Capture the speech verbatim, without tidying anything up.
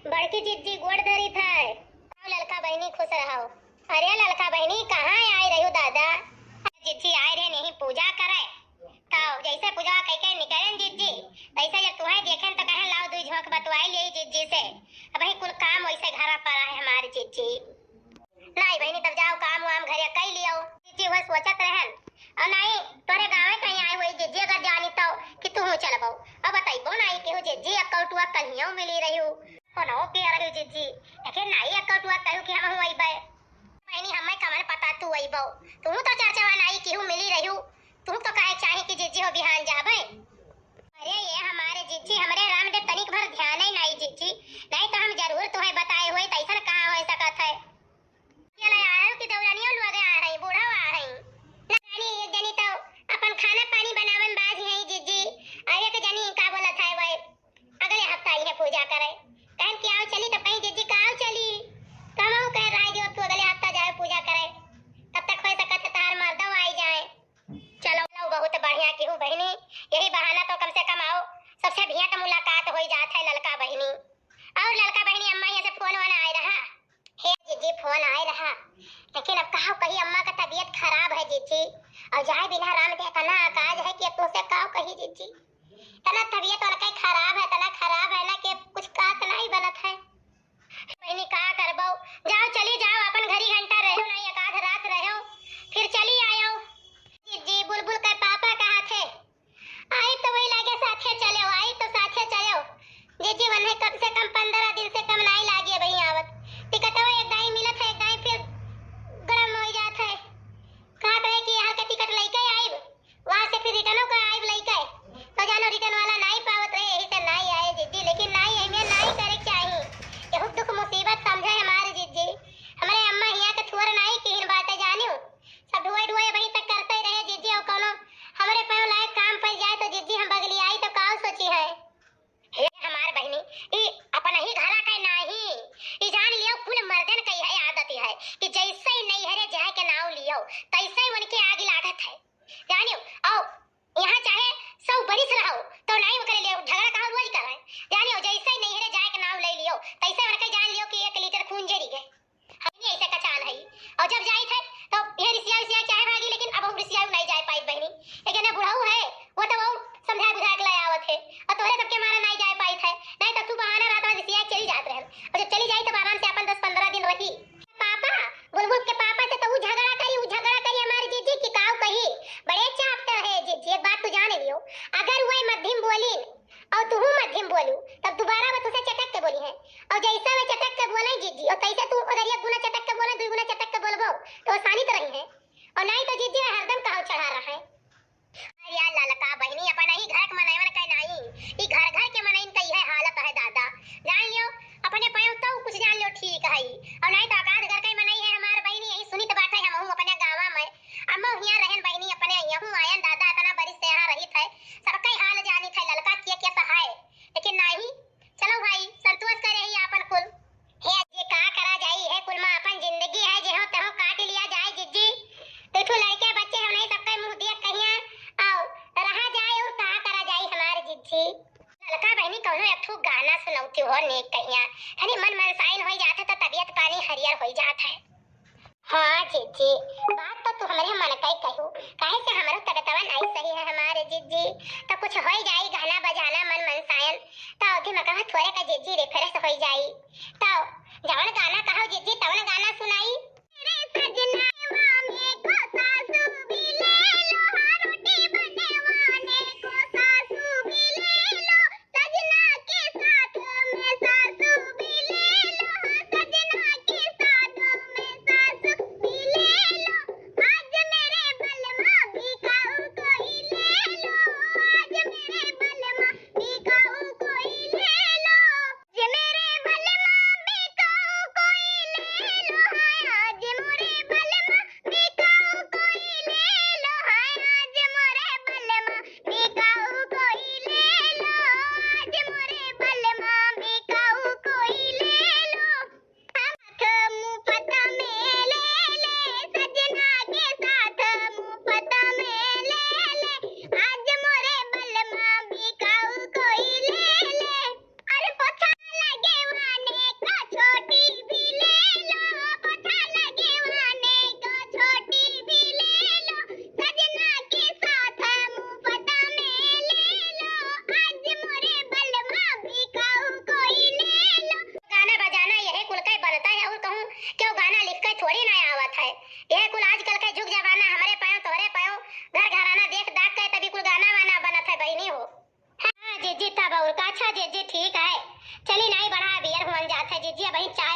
बड़की जिज्जी गोड़ धरी थे। आओ ललका बहिनी, खुश रहो। अरे ललका बहिनी, कहाँ आए रह्यो दादा? जिज्जी आए रहे नहीं पूजा करे, तो जैसे पूजा कइके निकलेन जिज्जी, तैसे जब तुहें देखेन तो कहेन, "लाओ दुई झोंक बतवाई ले जिज्जी से, अबहीं कुल काम वैसे घरा पर है हमारे जिज्जी।" नाई बहिनी, तब जाओ काम वाम घरे कई लियो। जिज्जी वह सोचत रहन, और नाई तोरे गाँवे कहीं आए हुई जिज्जी अगर जानी तो कि तू चलबो, और बताइबो नाई कि हूँ जिज्जी अक्कौटुआ कहियो मिली रह्यू। कोनो के रह्यू जिज्जी, लेकिन नाई अक्कौटुआ कहू कि हम हूँ अइबे। बहिनी, हमें कमन पता तू अइबो, तू तो चर्चवा नाई केहू मिली रह्यू, तू तो कहे चाही कि जिज्जी हो बिहान जाबे। अरे ये हमारे जिज्जी, हमरे राम दे तनिक भर ध्यान ही नाई जिज्जी, नहीं तो हम जरूर तुहे बताए हुए, तैसन कहाँ हो सकत है। ये ले आए हो कि दौरानियों लोग आ रही, बूढ़ा आ रही। ना जानी एक जनी तो अपन खाना पानी बनावन बाज ही जिज्जी, और एक जनी का बोलत है वो अगले हफ्ता आई है पूजा करे। कहन कि आओ चली, तब कहीं जिज्जी का आओ चली, तो हम कह रहा है जो तू अगले हफ्ता जाए पूजा करे, तब तक हो सकत है तार मर्दो आई जाए। चलो, चलो, बहुत बढ़िया केहू बहिनी, यही बहाना तो कम से कम आओ, सबसे भेंट मुलाकात हो जात है ललका बहिनी। और ललका बहिनी, अम्मा यहाँ से फोन वोन आए रहा? हे जिज्जी, फोन आए रहा, लेकिन अब कहा कही, अम्मा का तबीयत खराब है जिज्जी, और जाए बिना राम दे इतना अकाज है कि अब तुमसे का कही जिज्जी, इतना तबीयत उनका खराब है, इतना खराब है ना कि कुछ कहत नहीं बनत है। बहिनी का करबो, जाओ चली जाओ, अपन घड़ी घंटा रहो, नहीं एक आध रात रहो, फिर चली आयो। जिज्जी, बुलबुल के पापा कहाँ थे? आई तो वही लागे साथे चले हो, आई तो साथे चले हो। जिज्जी वन्हे कम से कम पन्द्रह दिन से कम नाई लागे वही आवत। टिकटवा एक दाई मिलत है, एक दाई फिर गरम हो जात है। कहत रहे कि यहाँ के टिकट लेके आइब, वहाँ से फिर रिटर्नो का आइब लेके। तो जानो रिटर्न वाला नाई पावत रहे, यही से नाई आए जिज्जी। लेकिन नाई, एमे नाई करे के चाही। केहू दुख मुसीबत समझे हमारे जिज्जी। हमरे अम्मा हिया के थुअर नाई किहिन बाटे जानियो। सब ढुआई ढुआई वहीं तक करते ही रहे जिज्जी, और कोनो हमरे पाँव लायक काम पड़ जाए तो जिज्जी हम बगली आई तो काऊ सोची है। हे हमार बहिनी, ई अपन ही घरा का नाही, ई जान लियो कुल मर्दन का यह आदत है कि जैसे ही नैहरे जाए के नाव लियो तैसे ही उनके आग लागत है, जानियो। और यहाँ चाहे सौ बरिस रहो तो नहीं ओकरे लिए झगड़ा कहा रोज करे, जानियो। जैसे ही नैहरे जाए के नाव ले लियो तैसे उनके जान लियो कि एक लीटर खून जरी गए। हमनी ऐसे कचाल है। और जब जाई थे तो ये रिसिया रिसिया चाहे भागी, लेकिन अब हम रिसिया नहीं जाए पाई बहिनी। एक जने बुढ़ऊ है, वो तो वो समझा बुझा के ले आवत है, और तोहरे सबके मारे नहीं जाए पाई थे, नहीं तो तू बहाना रात में रिसिया चली जात रहे। और जब चली जाई तब आराम से अपन दस पन्द्रह दिन रही। पापा, बुलबुल के पापा से तो वो झगड़ा करी, वो झगड़ा करी हमारे जिज्जी की काऊ कही। बड़े चापटर है जिज्जी, एक बात तू जान लियो, अगर वो मध्यम बोली और तू मध्यम बोलू तब दोबारा वो तुझसे चटक के बोली है। और जैसा वे चटक के बोले जिज्जी, और तैसे तू उधर एक गुना चटक के बोले, दुई गुना चटक के बोलबो, तो आसानी तो रही है। और नहीं तो जिज्जी वे हरदम कहाव चढ़ा रहा है। अरे यार ललका बहिनी, अपना ही घर के मनई मन का नहीं, ई घर घर के मनई का यह हालत है दादा। जान लियो, अपने पाँव तो कुछ जान लियो ठीक है, और नहीं तो आकाध घर का ही मनई है हमार बहिनी, यही सुनित बाटे हमहू अपने गाँव में। अम्मा हियाँ रहन बहिनी, अपने यहू आयन दादा, इतना बरिस से यहाँ रहित है, सबका ही हाल जानित है, ललका के कैसा है, लेकिन नहीं, चलो भाई, संतोष करे ही आपन कुल। हे अज्जी, का करा जाई, है कुल में आपन जिंदगी है, जेहो तेहो काट लिया जाए जिज्जी। दो ठो लड़के बच्चे हैं, उन्हें सबका मुंह देख कहिया, आओ, रहा जाए और का करा जाई हमारे जिज्जी। ललका बहिनी, कौनो एक ठो गाना सुनौती हो नेक कहिया, हनी मन मनसाइन होई जात है तो तबीयत पानी हरियर होई जात है। हाँ जिज्जी, बात तो तू हमरे मन का ही कहू, काहे से हमरो तबियतवा नहीं सही है हमारे जिज्जी। तो कुछ होई जाई, गाना बजाना मन मनसायन, तो अवधी में कहा थोड़े का जिज्जी refresh होई जाई। तो जवन गाना कहो जिज्जी, तवन गाना सुनाई। मेरे सजना, मामे को सासू भी ले लो, हाँ, रोटी बनवाने को सासू भी ले लो, सजना के साथ में सासू भी ले लो, हाँ, सजना के साथ में सासू भी ले लो। आज मेरे बलमा बिकाऊ कोई ले लो, आज मेरे बलमा बिकाऊ कोई ले लो। आज मेरे है। यह कुल आजकल के जुग जमाना, हमरे पायो तोहरे पायो, घर घराना देख दाख के तभी कुल गाना वाना बनत है बहिनी हो। हाँ जीजी, तब और का। अच्छा जीजी, ठीक है, चली नाई बढ़ा, बियर हुअन जात है जीजी, अबहीं चाय